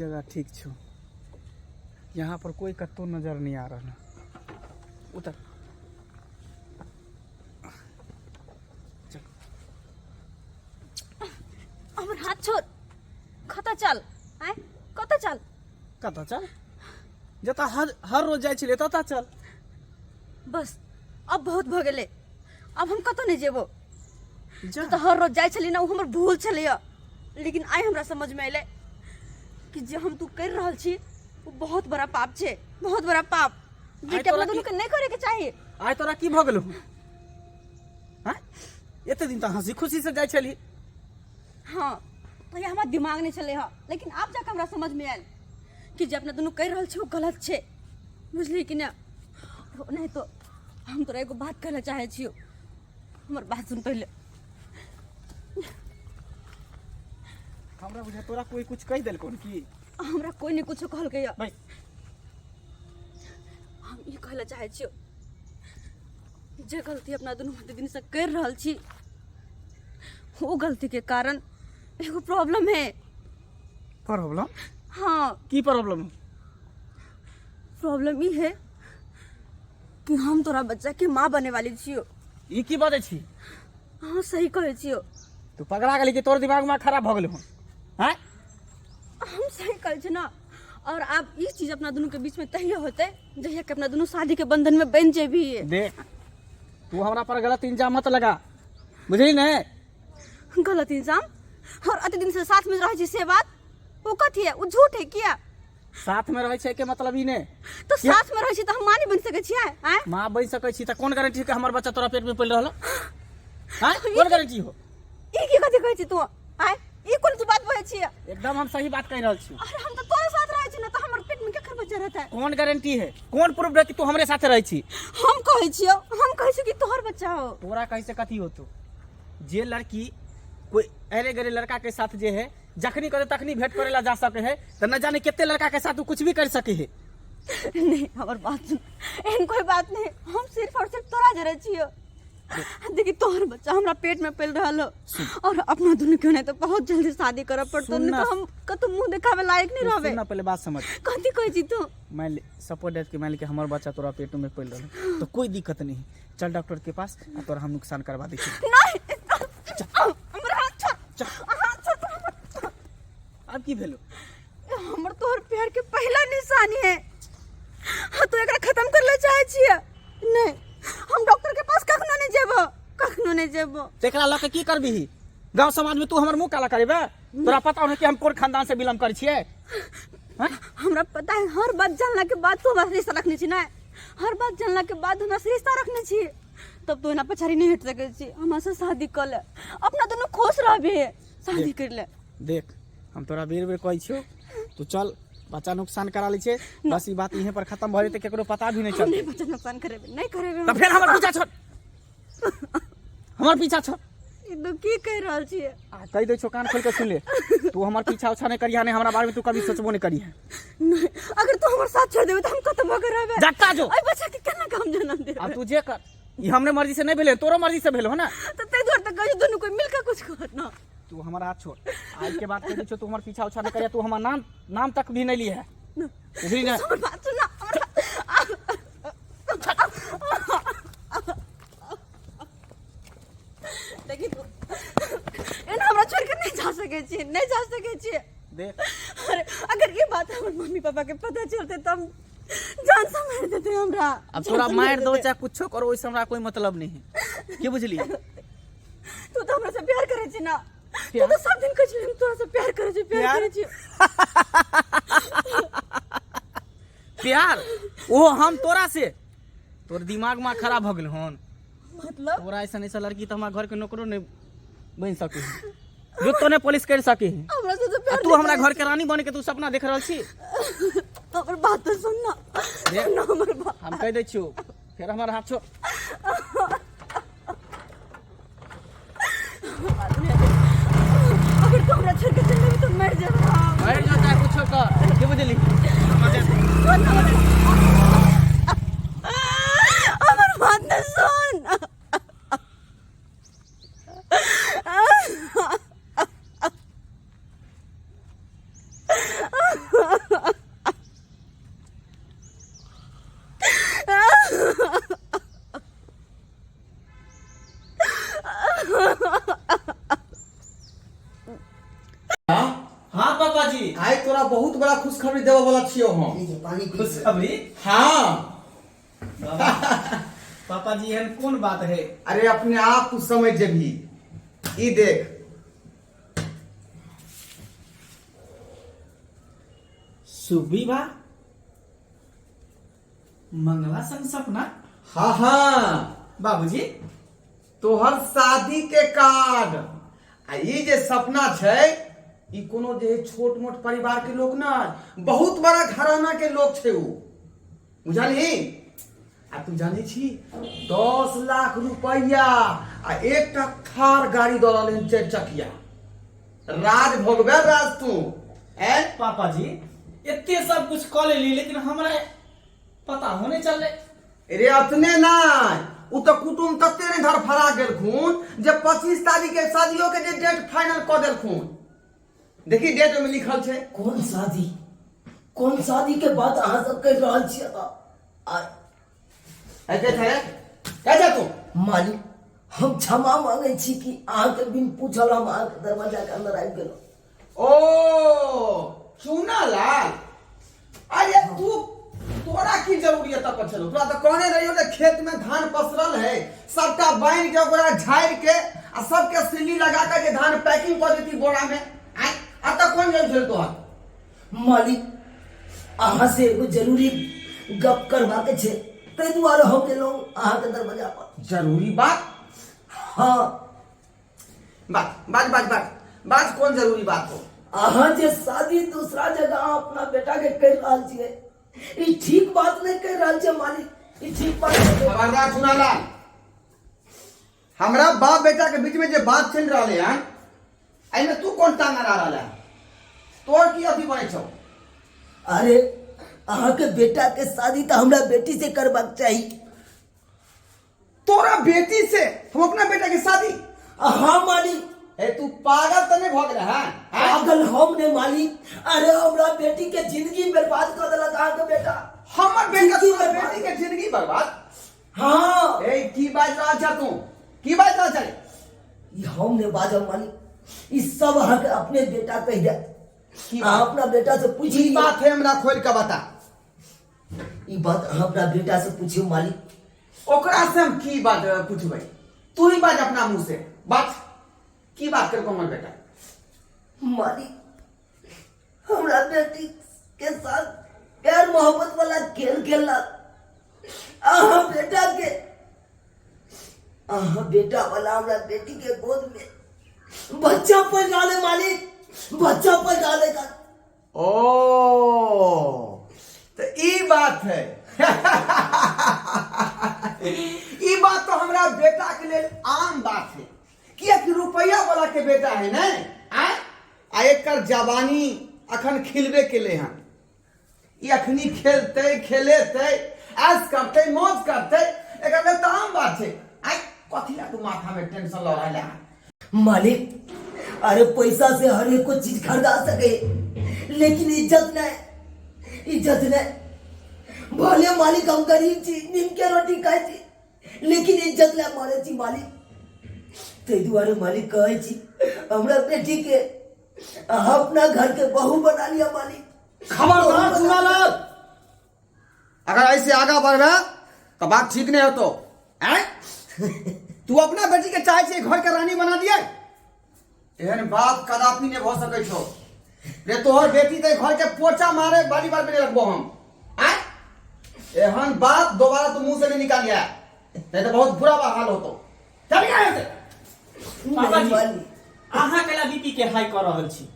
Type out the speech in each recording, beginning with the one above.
जगह ठीक छौ यहाँ पर कोई कतौ नजर नहीं आ रहा उतर चल हमर हाथ छोड़ कतऽ चल आँय कतऽ चल कतऽ चल जतऽ हर हर रोज जाइ छलियै ततऽ चल बस अब बहुत भऽ गेलै अब हम कतौ नहि जेबो जा तऽ हर रोज जाइ छली ने ओ हमर भूल छलैया लेकिन आइ हमरा समझमे एलै कि जे हम तू करि रहल छी ओ बहुत बड़ा पाप छै बहुत बड़ा पाप जे आइ कि अपना तोरा दुनू के नहि करे के चाही आइ तोरा की भऽ गेलौ हँ एते दिन तऽ हंसी खुशी से जाइ छली हाँ तो ये हमार दिमाग नहीं चले हा लेकिन आब जाके हमरा समझ में आयल कि जे अपना दुनू कहि रहल छी ओ गलत छै बुझली कि नहि नहीं तो हम तोरा एगो बात कहना चाहे छियो हमर बात सुन पहले हमरा बुझा तोरा कोई कुछ कहि देलकौ की हमरा कोई नहीं कुछो कहलकै या भाई हम ई कहला चाहे छियो जे गलती अपना दुनू मध्य दिन से कर रहल छी ओ गलती के कारण एगो प्रॉब्लम है प्रॉब्लम हाँ की प्रॉब्लम प्रॉब्लम ई है कि हम तोरा बच्चा के माँ बने वाली छियो ई की बजै छी हाँ सही कहै छियो तू पगला गेली कि तोर दिमाग में खराब भऽ गेल हन हैं हम सही कहै छी ना और आब ई चीज अपना दुनू के बीच में तहिया होते जहिया के अपना दुनू शादी के बंधन में बन जेबी देख तू हमरा पर गलत इंजाम मत लगा बुझली ने गलत इंजाम और अति दिन से साथ में रहै छी से बात ओ कथी है ओ झूठ है किया साथ में रहै छै के मतलब ई ने तो साथ में रहै छी तऽ हम माँ नहीं बन सकै छियै आँय माँ बनि सकै छी तऽ कोन गारंटी के हमर बच्चा तोरा पेट में पलि रहल आँय कोन गारंटी हो ई की कथी कहै छी तू आँय ई कोन तू बात बजै छियै एकदम हम सही बात कहि रहल छी अरे हम तऽ तोरा साथ रहै छी ना तऽ हमर पेट में केकर बच्चा रहतै कोन गारंटी है कोन प्रूफ है कि तू हमरे साथे रहै छी हम कहै छियौ हम कहै छियौ कि तोहर बच्चा हो तोरा कहि से कथी होतो जे लड़की कोई अरे गरे लड़का के साथ जे है जखनी करे तखनी भेंट करे ला जा सके है तो न जाने कितने लड़का के साथ तू कुछ भी कर सके है नहीं हमर बात सुन एहन कोई बात नहीं हम सिर्फ और सिर्फ तोरा जरे छियो देखी तोहर बच्चा हमरा पेट में पल रहल हो और अपना दुनू क्यों नहीं तो बहुत जल्दी शादी करऽ पड़तो सुन नहीं ना। तो हम कतौ मुंह देखावे लायक नहीं तू रहबे सुन ना पहले बात समझ कथी कहै छी तू मान ले सपोज that कि मान ले कि हमार बच्चा तोरा पेट में पल रहल तो कोई दिक्कत नहीं है चल डॉक्टर के पास आ तोरा हम नुकसान करवा दै छी नहीं हमरा हाथ छोड़ चल। हाथ छोड़ हमर आब की भेलो हमर तोहर प्यार के पहला निशानी है हाँ तू एकरा खत्म कर ले चाहे छियै नहीं हम डॉक्टर के पास कखनो नहीं जेबो कखनो नहीं जेबो तेकरा लऽ के की करबिही गांव समाज में तू हमर मुंह काला करेबे तोरा पता होने कि हम कोन खानदान से बिलोंग करै छियै हैं? हमरा पता है हर बात जानला के बाद तू हमरा से रिश्ता रखने छी ना हर बात जानला के बाद हमरा से रिश्ता रखने छी तब तो एना पछाड़ी नहीं हट सकै छी हमरा से शादी कर ले अपना दोनों खुश रहबे शादी कर ले देख हम तोरा बेर बेर कहै छियौ तू चल बच्चा नुकसान करा लै छै बस ई बात इहे पर खत्म भऽ जेतै केकरो पता भी नहि हम चलतै नहीं बच्चा नुकसान करेबे नहीं करेबे तऽ फेर हमर पीछा छोड़ हमर पीछा छोड़ ई तो की कहि रहल छियै आ कहि दै छौ कान खोल के सुन ले तू हमर पीछा उछा नहि करिहा नहि हमरा बारे में तू कभी सोचबो नहि करिहा नहीं अगर तू हमर साथ छोड़ देबे तऽ हम कतऽ भऽ के रहबे जत्ता जो एहि बच्चा के केना के हम जन्म देबै आब तू जे कर ई हमरे मर्जी से नहि भेलै तोरो मर्जी से भेल हो ना तऽ ताहि दुआरे तऽ कहै छी दुनू कोइ मिल कऽ कुछ कर ना तू हमर हाथ छोड़ आज के बाद कहि दै छौ तू हमर पीछा उछा नहि करिहा तू हमर नाम नाम तक भी नहि लिहे बुझली ने हमर बात सुन ना हमर देखी तू एना हमरा छोड़ के नहीं जा सकै छी नहीं जा सकै छी देख अरे अगर ये बात हमर मम्मी पापा के पता चलते तो हम जान से मार देते हमरा अब जान तोरा से मारि दो देते। चाहे कुछो करो ओहिसँ हमरा कोई मतलब नहीं है की बुझली तू तो हमरा से प्यार करे छी ना तू प्यार? तो सब दिन कहै छली हम तोरा से प्यार करे छी प्यार प्यार? करे छी प्यार ओहो हम तोरा से तोर दिमाग में खराब हो गेल हन मतलब तोरा ऐसा ऐसा लड़की तो हमारा घर के नौकरो नहीं बन सके है जो तो नहीं पुलिस कर सके है हमरा से तो आ प्यार तू नहीं हमरा करे घर के रानी बन के तू सपना देख रहल छी छी। हमर बात तो सुन ना देख। सुन ना हमर बात हम कह दै छियौ फेर हमर हाथ छोड़ बात नहीं हेतै। अगर तू हमरा छोड़ के चल जेबही तो मर जेबै हम। मर जो चाहे कुछो कर के बुझली सुन हमर हमर बात न सुन तोरा बहुत बड़ा खुशखबरी देबऽ वाला छियौ हम। लीजिए पानी पी। खुशखबरी? हाँ। बाबा, पापा जी एहन कोन बात है? अरे अपने आप तू समझ जेबही। ई देख। सुविवाह मंगला संग सपना? हाँ हाँ बाबूजी, तोहर शादी के कार्ड आ ई जे सपना छै, ई कोनो जे है छोट मोट परिवार के लोग ना, बहुत बड़ा घराना के लोग छै उ, बुझलही? आ तू जानै छी, 10 लाख रुपैआ आ एकटा थार गाड़ी दऽ रहलै हन, चारि चकिया। राज भोगबे राज तू ऐं। पापा जी, एते सब कुछ कऽ लेली, लेकिन हमरा पता होने चलले। रे अतने नहि, उ तऽ कुटुम तते ने धरफड़ा गेलखुन जे 25 तारीख के शादियो के जे डेट फाइनल कऽ देलखुन। देखी, डेट ओहिमे लिखल छै। कोन शादी? कोन शादी के बात अहाँ सब कहि रहल छियै तऽ आ ऐसे छै कह जा तू। मालिक, हम क्षमा मांगे छी कि अहाँके बिन पूछल हम अहाँके दरवाजा के अंदर आबि गेलहुँ। ओ चूना लाल, अरे तू तोरा की जरूरी है तब छलो? तोरा तऽ कहने रहियो जे खेत में धान पसरल है, सबटा बान्हि के ओकरा झाड़ि के आ सबके सिल्ली लगा के जे धान पैकिंग कऽ देती बोरा में। आँय, आ तऽ कोन जरूरी छल तोहर? मालिक, अहाँ से एगो जरूरी गप करबाके छै, ताहि दुआरे हम एलहुँ अहाँके दरवाजा पर। जरूरी बात? हाँ। बात बाज बाज बाज बाज, कोन जरूरी बात हो? अहाँ जे शादी दूसरा जगह अपना बेटा के कर रहल छियै, ई ठीक बात नहीं कर रहल छियै मालिक, ई ठीक बात नहीं। खबरदार चुनालाल, हमरा बाप बेटा के बीच में जे बात चल रहा है, एहिमे तू कोन टांग अड़ा रहल है? तोर की अथी बनै छौ? अरे, अहाँके बेटा के शादी तऽ हमरा बेटी से करबाक चाही। तोरा बेटी से हम अपना बेटा के शादी? हाँ मालिक। ए, तू पागल तऽ नहीं भऽ गेल है? हैं? पागल हम ने मालिक, अरे हमरा बेटी के जिंदगी बर्बाद कर देलक अहाँके बेटा। हमर बेटा? जिंदगी तोरा बर्बाद। बेटी के जिंदगी बर्बाद? हाँ। ए, की बाज रहल छ तू? की बाज रहल छ? ई हम ने बाजब मालिक, ई सब अहाँके अपने बेटा कहि देत। की अहाँ बात? अपना बेटा से पूछि की लियौ। बात है, हमरा खोल के बता। ई बात अहाँ अपना बेटा से पूछियौ मालिक। ओकरा से हम की बात पूछबै? तू ही बाज, अपना मुंह से बात। की बात करको हमर बेटा? मालिक, हमरा बेटी के साथ प्यार मोहब्बत वाला खेल खेललक अहाँ बेटा के, अहाँ बेटा वाला हमरा बेटी के गोद में बच्चा पैदा ले मालिक, बच्चा पैदा ले का। ओ, तो ई बात है। ई बात तो हमरा बेटा के लेल आम बात है, कियाकि रुपया वाला के बेटा है ने। आय आ एकर जवानी अखन खिलबे केले हन। ई अखनी खेलते खेलेते, ऐश करते, मौज करते, एकर लेल तऽ आम बात छै। आय, कथी ला तू माथा में टेंशन लऽ रहल है? मालिक, अरे पैसा से हर एक को चीज खरीदा सके, लेकिन इज्जत नहीं, इज्जत नहीं। भले मालिक हम गरीब छी, नीम के रोटी खाइ छी, लेकिन इज्जत ले मरे छी मालिक। ताहि दुआरे मालिक कहै छी, हमरा बेटी के अहाँ अपना घर के बहू बना लिया मालिक। खबरदार चुनालाल, अगर ऐसे आगा बढ़बे तो बात ठीक नहीं होतो। आँय, तू अपना बेटी के चाहे छै घर के रानी बना दिए? एहन बात कदापि नहीं भऽ सकै छौ रे। तोहर बेटी तऽ घर के पोचा मारे बारी बार में रखबो हम। आँय, एहन बात दोबारा तू मुंह से नहीं निकालिया, नहीं तो बहुत बुरा हाल होतो। चल गया यहाँ से। पापा जी, मालिक। अहाँ केला बीपी के हाई कऽ रहल छी?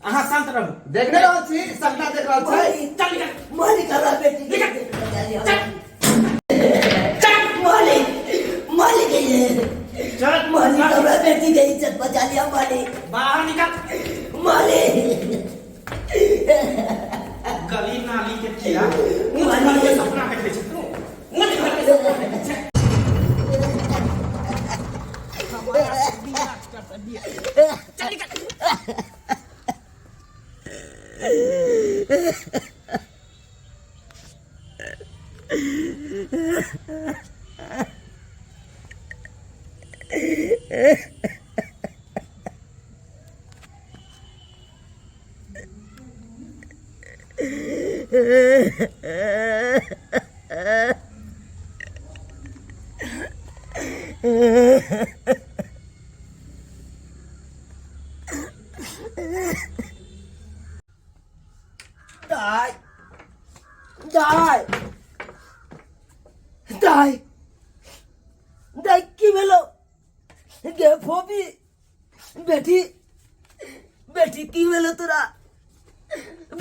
अहाँ शांत रहू। देख नहीं रहल छी? सपना देख रहल छै। मालिक। चल निकल। मालिक, हमरा बेटी के इज्जत बचा लिया मालिक। मालिक, ये चल। मालिक, हमरा बेटी के इज्जत बचा लिया मालिक। बाहर निकल। मालिक। गली नाली के कीड़ा, ऊंच घर के सपना देखै छै तू? ऊंच घर के सपना देखै छै? हमारा बियाह करतै, बियाह। चल निकल। दाय दाय दाय दाय की भेलो गे फोफी बेटी बेटी की भेलो तोरा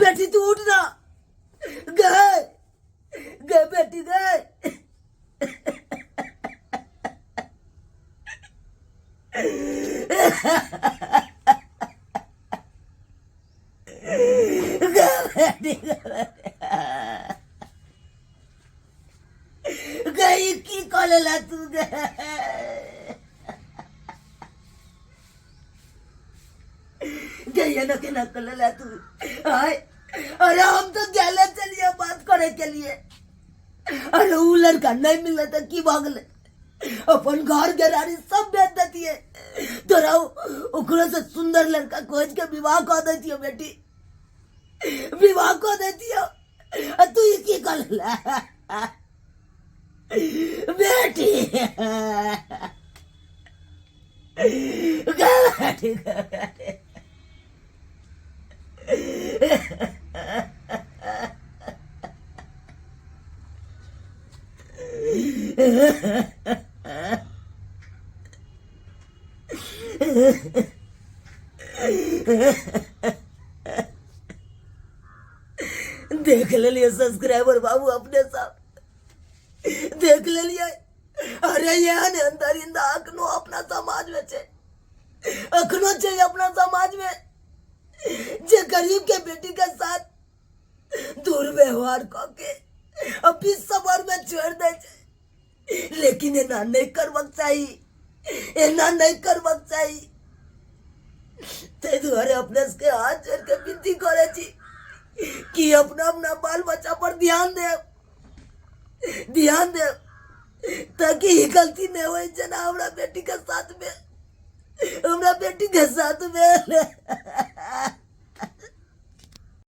बेटी तू उठ ना गए गए बेटी गए गई की कऽ लेला तू गे गई ना केना कऽ लेला तू आय अरे हम तो गेले चलिए बात करे के लिए अरे उ लड़का नहीं मिलल तऽ की भऽ गेलै अपन घर घेरारी सब बेच देतियै तोरा ओकरो से सुंदर लड़का खोज के विवाह कऽ देतियै बेटी विवाह कऽ देतियै आ तू ई की कऽ लेला बेटी बेटी बेटी देख लेलिए सब्सक्राइबर बाबू अपने सब देख लेलिए। अरे एहन एहन दरिंदा अखनो अपना समाज में छै, अखनो छै अपना समाज में जे गरीब के बेटी के साथ दुर्व्यवहार कऽ के अभी सबर में छोड़ दै छै। लेकिन एना नहीं करबाक चाही, एना नहीं करबाक चाही। ताहि दुआरे अपने सबके हाथ जोड़ के विनती करै छी कि अपना अपना बाल बच्चा पर ध्यान देब, ध्यान देब ताकि ई गलती नहीं होय जेना हमरा बेटी के साथ में, हमरा बेटी के साथ में।